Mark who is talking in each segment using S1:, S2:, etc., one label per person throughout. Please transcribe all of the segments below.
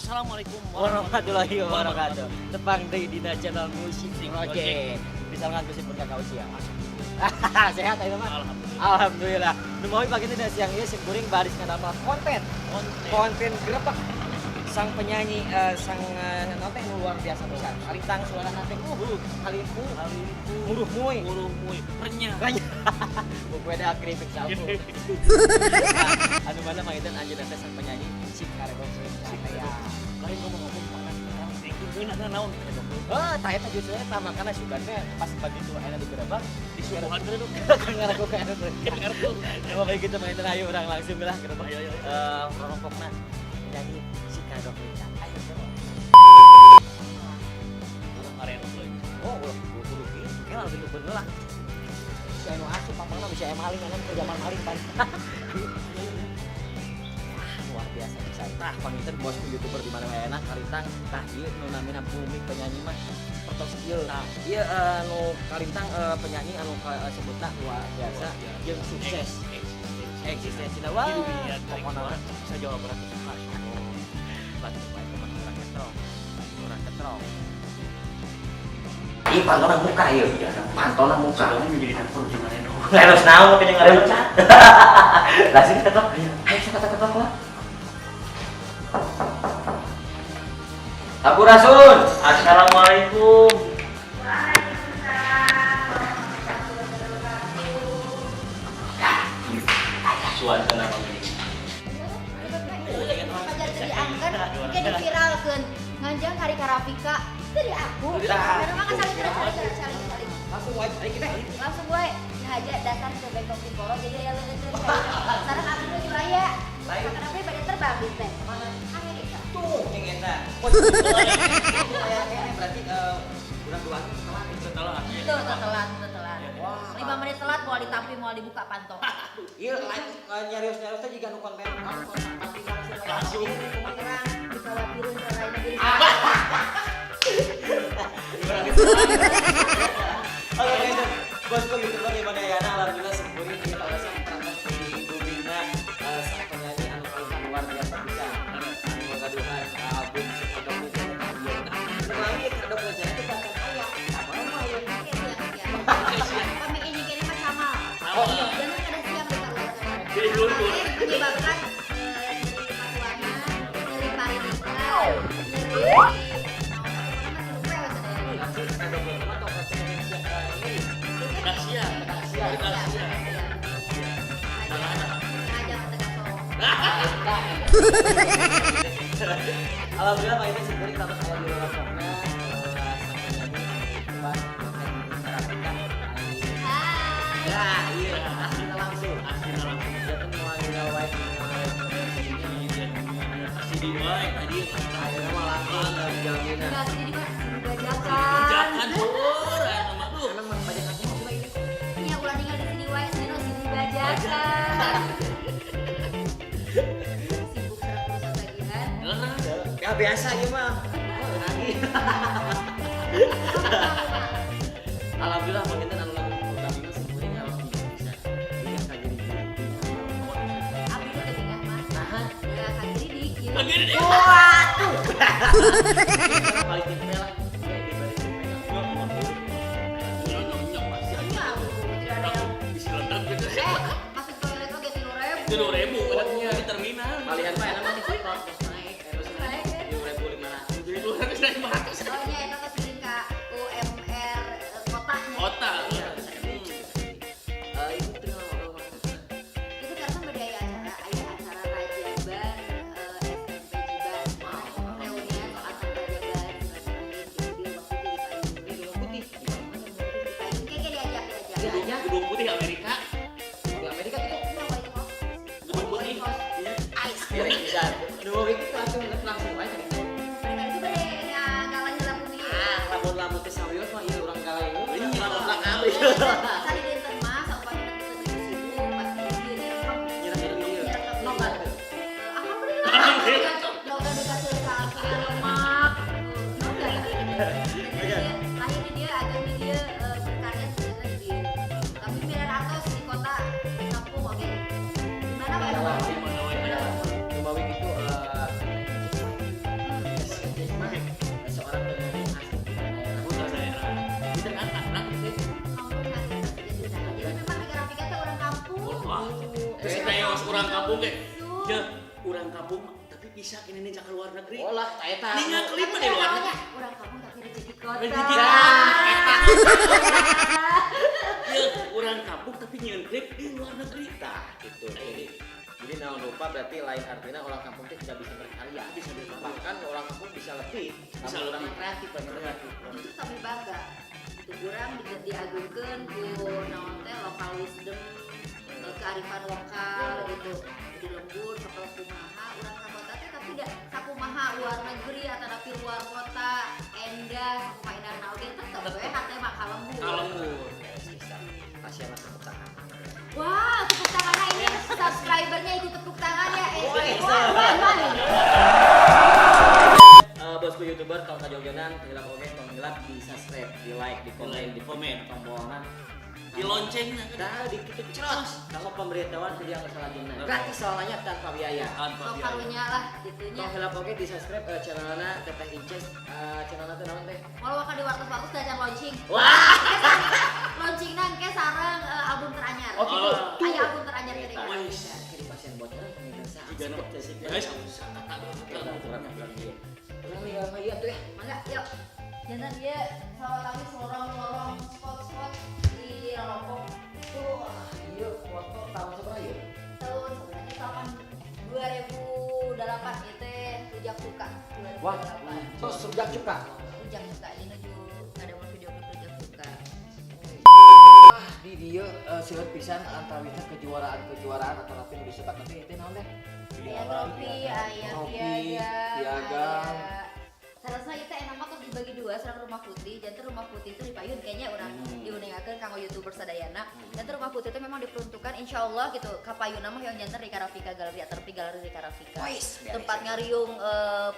S1: Assalamualaikum
S2: warahmatullahi wabarakatuh. Tepang deui dina channel Musik Project. Bisa ku sim kakak usia. Sehat ayeuna mah?
S1: Alhamdulillah.
S2: Alhamdulillah. Nu mawi pagi dina siang ieu sim kuring baris ngadamel konten.
S1: Konten.
S2: Konten grebek sang penyanyi sang naon teh nu luar biasa pisan. Kalintang suara teh kalimpu
S1: Kalimpu.
S2: Muruh muy.
S1: Muruh muy. Renyah.
S2: Renyah. Buku ada keripik sapu. Nah, anu mana mangitan anjeunna teh sang penyanyi si Karedok
S1: Si Karedok. Lain ngomong-ngomong makan geunah naon karedok.
S2: Oh, tah eta justru eta makana sugan teh pas begitu aya di gerebek
S1: Disuguhan karedok.
S2: Ngaku karedok.
S1: Karedok.
S2: Coba kayak gitu mangitan ayo urang langsung lah gerebek.
S1: Ayo, ayo, ayo.
S2: Rorompokna penyanyi si Karedok Lincah. Ayo coba.
S1: Urang karedok lagi.
S2: Oh, ulah buru-buru kieu. Kela langsung bener lah. Si anu asup pangpangna bisa aya maling anu keur zaman maling pan. Wah, luar biasa pisan. Tah panginten bosku YouTuber di mana wae enak kalintang tah ieu nu namina booming penyanyi mah sapertos ieu.
S1: Tah.
S2: Ieu nu kalintang penyanyi anu sebutna luar biasa jeung sukses.
S1: Eksistensi.
S2: Eksistensina wah.
S1: Di dunia
S2: Pokona mah
S1: sa Jawa Barat itu Masya Allah.
S2: Batu wae kumaha urang ketrong. Urang ketrong. Ih, pantona muka ieu. Pantona muka.
S1: Sekarang menjadi telepon di mana
S2: Harus naon kayaknya ngareun cah. Langsung ketok. Ayo sok ketok lah. Sampurasun.
S1: Assalamualaikum. Suasana pemilik.
S3: Pajar teu diangkat, engke diviralkeun. Nganjang kari karafika, teu di aku.
S2: Tah.
S3: Karena mah saling saling saling saling.
S2: Langsung wae ayo kita.
S3: Langsung wae ngahaja dasar ke Bengkok Tikoro jadi aya leueut. Sareng abdi nuju aya.
S2: Lain.
S3: Sakan abdi bade terbang di teh.
S2: Mana?
S3: Amerika.
S2: Tuh, yang eta. Aya kene berarti urang dua telat.
S1: Setelah
S3: Itu telat, itu telat.
S2: Wah.
S3: 5 menit telat moal ditampi moal dibuka panto.
S2: Ieu lain nyarios-nyarios teh jiga nu konten pasti langsung
S1: Langsung.
S3: Kurang dikhawatirin ke lain jadi.
S2: Oke, guys, bosku YouTuber di mana ya? Alhamdulillah sempurna kita rasa perangkat di Bumina sang penyanyi anu paling luar biasa bisa. Anu gaduhan album Sepodok itu iya. Nah, lagi kedok rencana itu bahkan aya. Apa mah ya?
S3: Oke, siap, siap. Kami ini kene mah sama.
S1: Sama.
S3: Jangan ada siang di keluarga.
S1: Jadi luntur.
S3: Menyebabkan nyeri patuana, nyeri parinika, nyeri
S2: Langsung kedok rencana atau ini.
S1: Rahasia.
S2: Rahasia.
S1: Rahasia.
S3: Ngajak ke Tegaso.
S2: Alhamdulillah Pak Ida sempurna tambah saya di luar sana sang penyanyi coba konten Karafika.
S3: Hai.
S2: Ya, iya, asli langsung.
S1: Asli langsung.
S2: Jangan mau wae
S1: Sidi wae tadi.
S2: Ayeuna mah langsung jaminan.
S3: Enggak sini di mana? Sini bajakan.
S1: Jangan pur, anu mah tuh.
S2: Emang mah bajakan maksudnya ini?
S3: Iya, ulah tinggal di sini wae, sini no sini bajakan. Sibuk serap urusan tagihan.
S2: Ya biasa ieu mah. Oh, lagi. Alhamdulillah panginten anu lagu kami mah sempurna harus bisa. Iya kagiri.
S3: Abdi teh bingah mah.
S2: Nah,
S3: Ya kagiri di kieu.
S1: Kagiri di.
S2: waduh. Paling tipe lah. Ya, di balik tipe.
S3: Iya, tidak ada yang
S1: Isi lengkap gitu.
S3: Masuk toilet oge 3.000.
S1: 3.000 di terminal.
S2: Malihan mah enak mah terus naik, terus naik. 2.500.
S1: Jadi 2.500.
S3: Oh nya eta teh sering ka UMR kotanya.
S1: Kota.
S2: Iya. Itu tinggal ngobrol.
S3: Itu karena beda aya acara, aya acara Rajaban SMP Jiban. Reunian soal Rajaban silaturahim gitu dia waktu itu di Payung.
S2: Ini Gedung Putih.
S3: Di Payung kayak diajak diajak.
S2: Diajak.
S1: Gedung Putih Amerika.
S2: Di Amerika gitu.
S3: Iya, White House.
S1: Gedung Putih.
S3: White House.
S1: Iya.
S2: Ais direct pisan. Nu itu langsung langsung wae kan.
S3: Mereka itu bade ngagalanya lamun ieu.
S2: Ah, lamun-lamun teh sawios mah ieu urang galai.
S1: Ini lamun belakang.
S3: Sali dinten mah saupamina teu nuju sibuk pasti ieu nyerekem.
S2: Nyerekem ieu.
S3: Nyerekem.
S2: Noga gitu.
S3: Alhamdulillah. Noga dikasih ka lemak. Noga. Jadi dia lahir di dia, agak di dia berkarya sebenarnya di dia. Tapi miran atos di kota di kampung oke. Di mana wae?
S2: Di
S1: mana wae.
S2: Lumawi gitu.
S1: kampung ge.
S3: Langsung.
S1: Ya, urang kampung tapi bisa ini nih ke luar negeri.
S2: Olah ta eta.
S1: Ningal klip
S3: Tapi
S1: di luar
S3: namanya
S1: negeri.
S3: urang kampung tapi rezeki kota.
S1: Rezeki
S2: kota.
S1: Ya, urang kampung tapi nyieun klip di luar negeri.
S2: Tah gitu. Jadi naon rupa berarti lain artinya orang kampung teh tidak bisa berkarya.
S1: Bisa berkarya.
S2: Bahkan orang kampung bisa lebih.
S1: Bisa
S2: Lamun orang
S1: lebih.
S2: kreatif banyak
S1: Kreatif.
S3: Justru kami bangga. Itu kurang diagungkeun ku naon teh lokal wisdom, kearifan lokal gitu. Di lembur sapal kumaha urang ka kota teh tapi da sakumaha luar negeri atau tapi luar kota endah sakumaha indahna oge tetep we hate mah ka lembur.
S1: Ka lembur.
S2: Bisa. Kasihan lah tepuk tangan.
S3: Wah, tepuk tangannya ini subscribernya ikut tepuk tangan ya.
S2: Woi.
S3: Wah, wah, wah.
S2: Bosku YouTuber kalau ka jauh-jauhan hilap oge tong hilap di subscribe, di like, di komen, di
S1: Komen.
S2: tombolna.
S1: Di loncengna kan.
S2: Dah di kitu ceros. Kalau pemberitahuan video yang selanjutnya. Gratis soalnya tanpa biaya.
S1: Tanpa
S3: Sok
S1: biaya.
S3: karunya lah gitunya.
S2: Tong hilap oge di subscribe channelna Teteh Inces, channelna teh naon teh?
S3: Walau ka di wartos-wartos da can launching.
S2: Wah.
S3: Launchingna engke sareng album teranyar.
S2: Oh gitu.
S3: Aya album teranyar gede.
S1: Wis.
S2: Di pasien bocoran pemirsa.
S1: Jika nu guys, kata
S2: Kurang ieu. Kurang ieu mah ieu tuh ya.
S3: Mangga, yuk. Jangan dia sawah kami lorong-lorong spot-spot di Rorompok.
S2: Wah, ieu foto tahun sabaraha ieu?
S3: Tahun sebenarnya tahun 2008 itu Rujak Suka. 2008.
S2: Wah, tos rujak cuka.
S3: Rujak Suka ini nuju ada mau video klip Rujak Suka.
S2: Wah, di dieu seueur pisan antawisna kejuaraan-kejuaraan atau tapi nu disebat teh teh naon teh?
S3: Aya trofi, aya
S2: Trofi,
S3: piagam,
S2: piagam.
S3: aya. Seharusnya itu enak mah terus dibagi dua, serang rumah putih. Jangan rumah putih itu dipayun kayaknya orang diundangkeun kanggo YouTuber sadayana. Jangan rumah putih itu memang diperuntukkan insya Allah gitu. Kapayuna mah yang janten Rika Rafika Galeri atau Galeri Rika Rafika.
S2: Wais,
S3: Tempat ngariung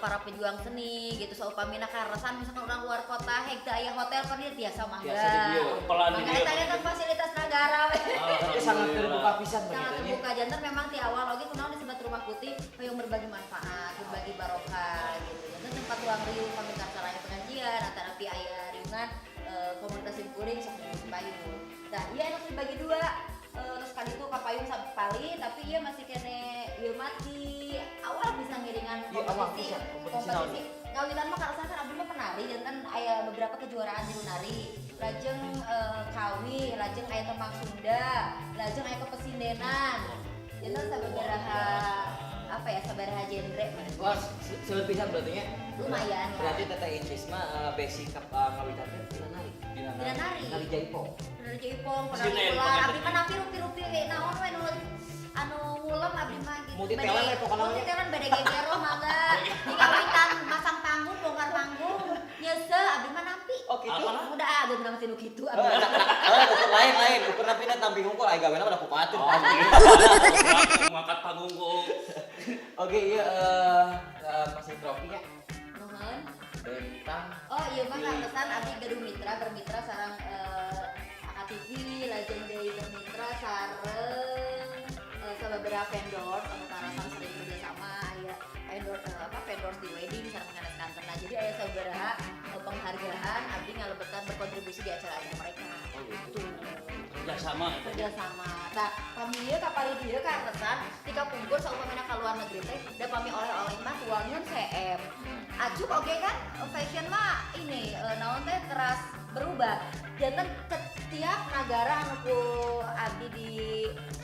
S3: para pejuang seni gitu saupamina karasan misalkan orang luar kota heg teu aya hotel kan dia tiasa mangga.
S2: Tiasa di dieu.
S1: Pelan di
S3: Mangga
S1: dieu.
S3: eta eta fasilitas negara we.
S2: Tapi sangat terbuka pisan
S3: Sangat
S2: begitu nya.
S3: terbuka janten memang ti awal oge kunaon disebut rumah putih hoyong berbagi manfaat, berbagi barokah gitu. Janten tempat ruang riung pamitan saraya pengajian antara pi aya riungan komunitas simkuring sok di payung. Nah, iya enak dibagi dua. Terus kali itu kapayung sampai pali tapi iya masih kene ieu mah di awal bisa ngiringan
S2: Iya, awal
S3: kompetisi.
S2: pisan, kompetisi naon?
S3: Kompetisi. Ngawitan mah karasan kan abdi mah penari janten aya beberapa kejuaraan di nari. Lajeng kawi, lajeng aya tembang Sunda, lajeng aya kepesindenan. Janten sababaraha apa ya sabaraha genre mah.
S2: Wah, seueur pisan berarti nya.
S3: Lumayan lah.
S2: Berarti Teteh Inces mah basic ngawitan teh dina nari.
S3: Dina nari.
S2: Nari jaipong.
S3: Penari jaipong, penari
S1: Sinen,
S3: ular,
S1: penari.
S3: abdi mah napi rupi-rupi kayak naon we nu anu ngulem abdi mah gitu.
S2: Multi talent we pokona mah.
S3: Multi talent bade gegero mangga. Di kawitan masang panggung, bongkar panggung, nyese abdi mah nampi.
S2: Oh gitu.
S1: Apa?
S3: Udah ah, gue masih nu kitu abdi.
S2: Ukur lain lain, ukur napina tampil hungkul aya gawena mah da kupatur.
S1: Oh, ngangkat panggung kok.
S2: Oke, iya masih trofi ya.
S3: Nuhun.
S2: Bentang.
S3: Oh iya mah kesan abdi gaduh mitra bermitra sareng AKTV, lajeng deui bermitra sareng sababaraha vendor anu karasan sering kerja sama aya vendor apa vendors di wedding sareng nganes kantena. Jadi aya sababaraha penghargaan abdi ngalebetan berkontribusi di acara-acara mereka.
S2: Oh gitu.
S1: Kerjasama eta.
S3: Kerja sama. Tah, pami ieu kapali dieu karesan tika pungkur saupamina ka luar negeri teh da pami oleh-oleh mah tuangan CM. Acuk oge kan fashion mah ini naon teh teras berubah. Janten setiap nagara anu ku abdi di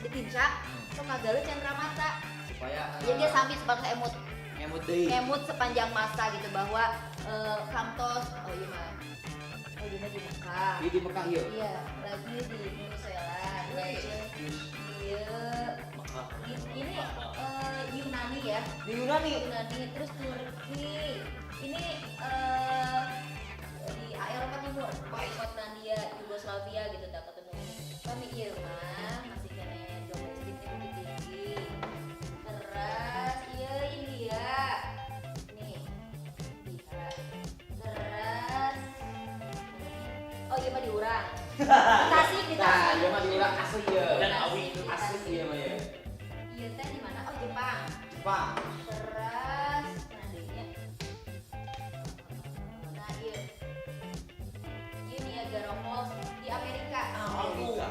S3: ditincak sok ngagaluh cendramata.
S2: Supaya
S3: Jadi dia sami seperti emut
S2: ngemut deui.
S3: ngemut sepanjang masa gitu bahwa kantos oh iya mah oh iya mah di Mekah.
S2: Ieu di Mekah ieu.
S3: Iya, lagi di Venezuela, lagi iya
S1: Mekah.
S3: ini Yunani ya,
S2: Di Yunani.
S3: Yunani terus Turki. Ini di Eropa Timur, Skotlandia, Yugoslavia gitu tak ketemu. Kami iya mah masih kene domestik di Bukit Tinggi. Terus iya India. Nih. India. Terus oh iya mah di urang. Di Tasik, di
S2: Nah,
S3: Tasik.
S2: ieu mah di urang asli ieu.
S1: Dan awi.
S2: Asli ieu mah ieu.
S3: Iya teh di mana? Oh Jepang.
S2: Jepang.
S3: Terus mana deui nya? Nah, iya. Iya Niagara Falls di Amerika.
S2: Amerika.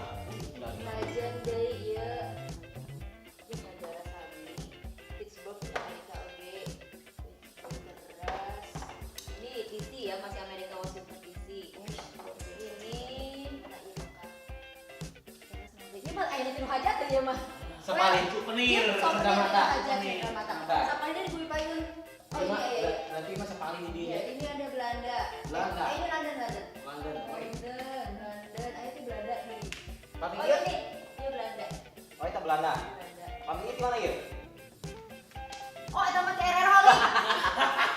S3: Lajeng deui ieu. Ieu Niagara salju. ieu mah.
S4: Sapalih.
S1: Souvenir.
S3: Iya,
S4: Cendera mata.
S3: Aja cendera mata.
S4: Tah.
S3: Sapalih dari bumi payun. Oh
S4: Iya,
S3: iya iya.
S4: Berarti mah sapalih di
S3: Iya,
S4: dieu.
S3: ini ada Belanda.
S4: Belanda.
S3: Eh, ini London, London.
S4: London. Oh, iya.
S3: London, London. Ayo itu Belanda nih.
S4: Pami
S3: Oh
S4: ieu.
S3: ini, ini Belanda.
S4: Oh, eta Belanda.
S3: Belanda.
S4: Pami ieu di mana ieu?
S3: Oh, eta mah TRR Holi.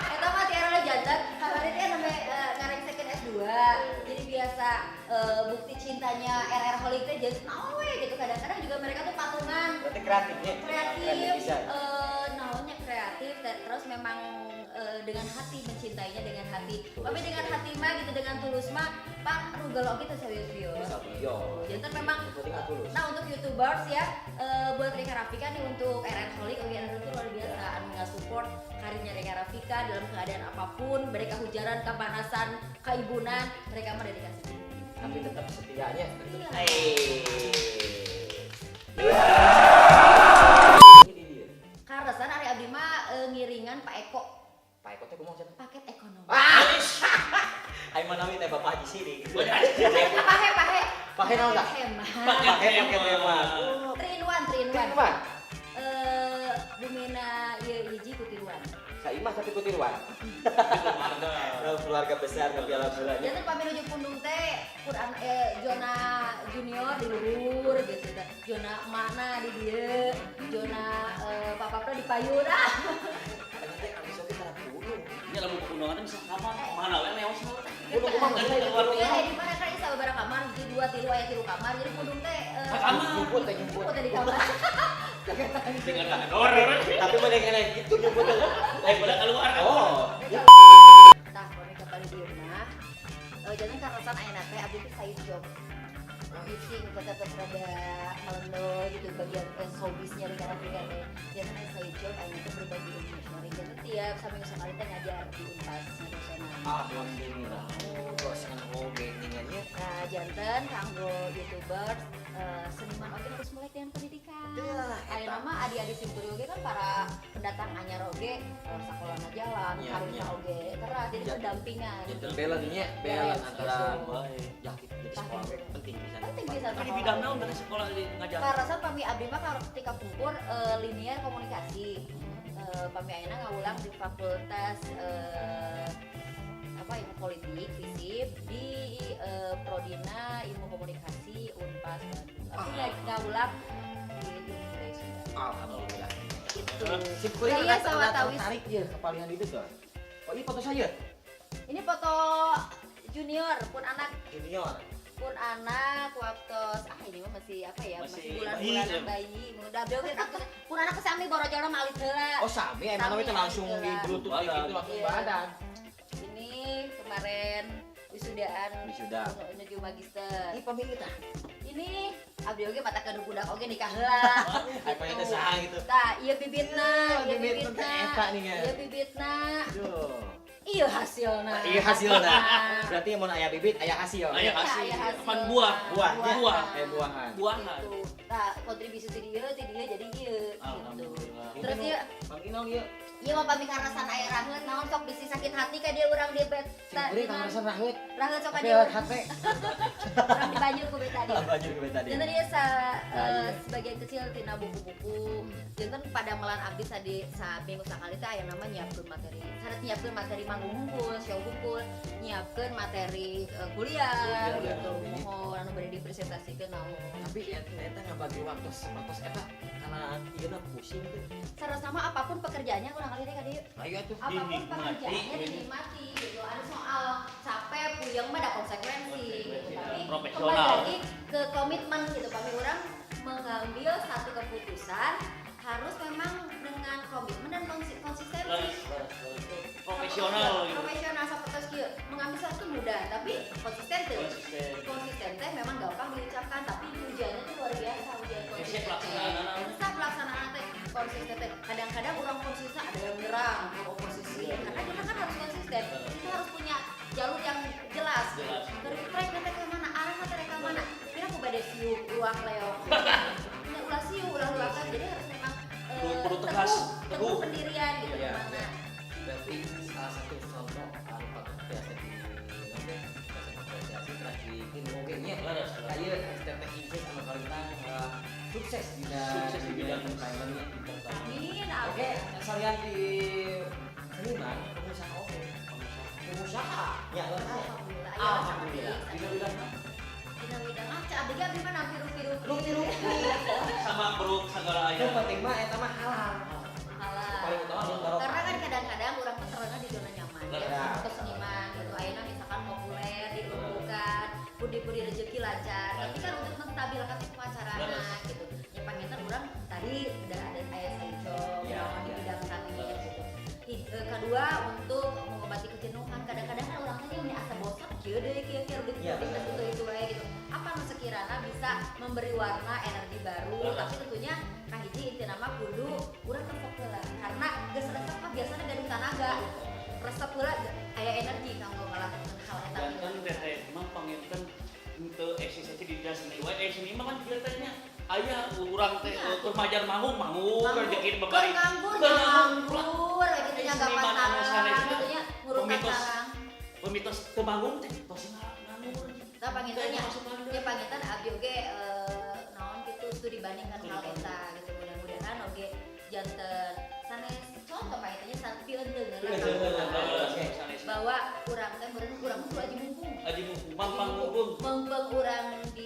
S3: Eta mah TRR jantan. Kamari teh sampai ngarengsekeun S2. Jadi biasa bukti cintanya RR Holi teh jadi naon we gitu. Kadang-kadang juga mereka tuh patungan
S4: Berarti kreatifnya.
S3: kreatif,
S4: bisa.
S3: Naonnya kreatif terus memang dengan hati mencintainya dengan hati. Tapi dengan hati mah gitu dengan tulus mah pak rugel oge teu serius-serius.
S4: Bisa
S3: Jantan memang
S4: Yang penting tulus.
S3: Nah untuk youtubers ya, buat Rika Rafika nih untuk RR Holic, oke RR itu luar biasa, anu nggak support karirnya Rika Rafika dalam keadaan apapun, mereka hujaran, kepanasan, keibunan, mereka mah dedikasi.
S4: Tapi tetap setianya.
S3: Iya.
S4: Ini dia.
S3: Karesan ari abdi mah ngiringan Pak Eko,
S4: Pak Eko teh kumaha cenah?
S3: Paket ekonomi.
S4: Ah! Ai manawi teh Bapak Haji Siri.
S3: Pahe pahe.
S4: Pahe naon tah?
S3: Paket hemat.
S4: Paket paket hemat.
S3: 3 in 1, 3 in 1.
S4: Tiruan.
S3: Bumina ieu hiji ku tiruan.
S4: Saimah tapi ku tiruan. Keluarga besar tapi alhamdulillah.
S3: Jangan pami nuju pundung teh Quran zona junior di luhur gitu teh. Zona mana di dieu, zona papapna di payun ah.
S4: Ternyata abis oge tara pundung.
S1: Ini lamun undangan teh bisa kamar. Mana we leos.
S4: Pundung kumaha maksudnya itu pundung?
S3: Ya di mana kan isa sababaraha kamar, hiji dua tilu aya tilu kamar. Jadi pundung teh
S1: Ka kamar.
S4: Nyumput teh nyumput.
S3: Nyumput teh di kamar.
S1: Dengan kantor.
S4: Tapi mana kena gitu nyumput teh.
S1: Lain pada keluar.
S4: Oh. Ya.
S3: Tah pami kapal di dieu mah. Jangan karasan ayeuna teh abdi teh side job. Bising tetep rada melendo gitu bagian showbiznya di Rafika teh. Jangan aya side job ayeuna teh berbagi ilmu sharing. Jangan tiap saminggu sekali teh ngajar di Unpas ngadosenan.
S4: Alhamdulillah. Dosen oge ningannya.
S3: Nah, janten kanggo youtubers seniman oge harus mulai dengan pendidikan.
S4: Tah,
S3: Ayeuna mah adi-adi simkuring oge kan para pendatang anyar oge sakolana jalan,
S4: Iya,
S3: karirna
S4: iya.
S3: oge keras jadi
S4: Iya.
S3: pendampingan.
S4: Janten balance nya, balance antara
S1: Baik.
S4: ya gitu. Jadi sekolah we penting pisan.
S3: Penting pisan
S1: Tapi di
S3: sekolah.
S1: bidang naon berarti sekolah di ngajar.
S3: Karena pami abdi mah kalau ketika pungkur linier komunikasi. Pami ayeuna ngawulang di fakultas apa ilmu politik FISIP di Prodina ilmu komunikasi Unpas Bandung. Abdi ngawulang di ilmu budaya Sunda.
S4: Alhamdulillah.
S3: Gitu.
S4: Sip kuring
S3: Saya sawatawis.
S4: tertarik ya kepalihan itu tuh. Oh, ini foto saya
S3: Ini foto junior pun anak
S4: junior.
S3: pun anak waktu ah ini mah masih apa ya masih,
S1: Masih
S3: bulan-bulanan
S1: bayi,
S3: bayi, udah beliau kan pun anak sami borojolna mah alit heula.
S4: Oh, sami emang
S3: Sami,
S4: itu langsung
S3: alit
S4: di
S3: heula.
S4: bluetooth
S1: Badan.
S4: gitu langsung
S3: Iya.
S4: badan.
S3: Ini kemarin wisudaan
S4: Wisuda.
S3: menuju magister.
S4: Ini pamili tah.
S3: Ini abdi oge mata kanu budak oge nikah heula.
S4: Apa yang teh saha gitu.
S3: Tah, ieu bibitna,
S4: Iya,
S3: ieu
S4: bibitna
S3: bibitna.
S4: teh eta nih, kan.
S3: Ieu bibitna.
S4: Aduh.
S3: Ieu hasilna.
S4: Iya hasilna. Berarti mun aya bibit aya hasil.
S1: Aya hasil.
S3: Iya, aya hasil.
S1: Pan buah.
S4: Buah.
S1: Buah.
S4: Eh buahan.
S1: Buahan.
S3: Gitu. Tah, kontribusi ti dieu jadi ieu gitu.
S1: Alhamdulillah.
S3: Terus ieu
S4: Pamili naon ieu?
S3: ieu mah pami karasan aya raheut naon sok bisi sakit hati ka dia urang di bet.
S4: Sing kuring kangarasan raheut.
S3: Raheut sok ka
S4: Tapi
S3: dia
S4: lewat HP.
S3: urang dibanjur ku beta dia.
S4: Banjur ke tadi.
S3: Janten ieu sa
S4: Nah, iya.
S3: sebagian kecil tina buku-buku. Janten pada melan abdi sadi saminggu sakali teh aya nama nyiapkeun materi. Sanes nyiapkeun materi manggung hungkul, show hungkul, nyiapkeun materi kuliah
S4: Kuliah,
S3: gitu.
S4: iya.
S3: Mohon anu bade dipresentasikeun naon.
S4: Tapi eta ngabagi waktu sepertos eta karena ieu na pusing teh.
S3: Sarasama apapun pekerjaannya kurang kali deh ka dieu.
S4: Ayo atuh.
S3: Apapun
S1: Dinikmati,
S3: pekerjaannya dinikmati gitu. Ada soal capek, puyeng mah ada konsekuensi gitu. Tapi
S1: Profesional.
S3: kembali lagi ke komitmen gitu. Kami orang mengambil satu keputusan harus memang dengan komitmen dan konsistensi.
S1: Profesional gitu.
S3: Profesional seperti kieu. Mengambil sesuatu mudah, tapi konsisten tuh.
S1: Konsisten.
S3: Konsisten teh memang gampang diucapkan, tapi ujiannya tuh luar biasa ujian
S1: Hese
S3: konsisten.
S1: pelaksanaan.
S3: Susah pelaksanaan teh konsisten teh. Kadang-kadang orang konsisten ada yang nyerang ke oposisi. Karena kita kan harus konsisten. Kita harus punya jalur yang jelas.
S1: Jelas.
S3: Trek nanti ke mana, arah nanti ke mana. Kira aku bade siuk, uang leok. Ya ulah siuk, ulah luakan. Jadi harus memang
S1: Perlu tegas,
S3: teguh, teguh
S1: teguh.
S3: pendirian gitu
S4: Iya,
S3: kemana.
S4: iya. Berarti salah satu contoh anu patut biasa di nanti biasa apresiasi terakhir oge nya.
S1: Leres, leres.
S4: Aya teteh Inces anu kalintang
S2: Sukses dina
S1: Sukses di bidang
S2: entertainment, entertainment.
S3: Amin.
S2: Oke,
S3: Amin.
S2: salian di seniman, pengusaha oke. Pengusaha, ya lah.
S3: Alhamdulillah.
S2: Alhamdulillah.
S1: Dina bidang
S3: Dina bidang ah, abdi ge abdi mah nampi rupi-rupi.
S2: Rupi-rupi.
S1: Sama beruk segala aya.
S2: Yang penting mah eta mah halal.
S3: Halal.
S2: Paling utama jeung barokah.
S3: Karena kan kadang-kadang orang tuh terlena di zona nyaman ya,
S2: Ya.
S3: untuk seniman gitu. Ayeuna misalkan populer, diunggulkan, pundi-pundi rezeki lancar. Tapi kan untuk menstabilkan teh kumacarana gitu. Ya panginten urang tadi udah ada aya side job, naon di bidang kami gitu. Kedua untuk mengobati kejenuhan. Kadang-kadang kan orang teh nya asa bosan kieu deui kieu kieu rutinitas itu wae gitu. Apa nu sekirana bisa memberi warna energi baru, tapi tentunya kahiji intina mah kudu urang resep heula. Karena geus resep mah biasanya gaduh tanaga. Resep heula aya energi kanggo ngalakukeun hal eta.
S1: Dan kan teteh emang panginten henteu eksistensi di dunia seni wae. Seni mah kan kieu teh nya. Aya urang teh keur majar manggung manggung rezeki
S3: Keur
S1: babari.
S3: nganggur
S1: Keur
S3: nganggur we gitu nya
S1: Seniman
S3: gapan
S1: anu
S3: sarang
S1: sanesna,
S3: gitu nya ngurukan sarang.
S1: Pemitos teu manggung teh tos nganggur.
S3: Tah panginten nya
S1: Masukan deui.
S3: ya panginten abdi oge naon gitu studi banding kan hal eta gitu, mudah-mudahan oge janten sanes contoh panginten nya pieuneun lah
S2: Pieuneun,
S3: kanggo
S2: oke.
S3: bahwa urang teh meureun urang kudu aji mumpung.
S1: Aji mumpung, mangpang mumpung.
S3: Mengpeng urang di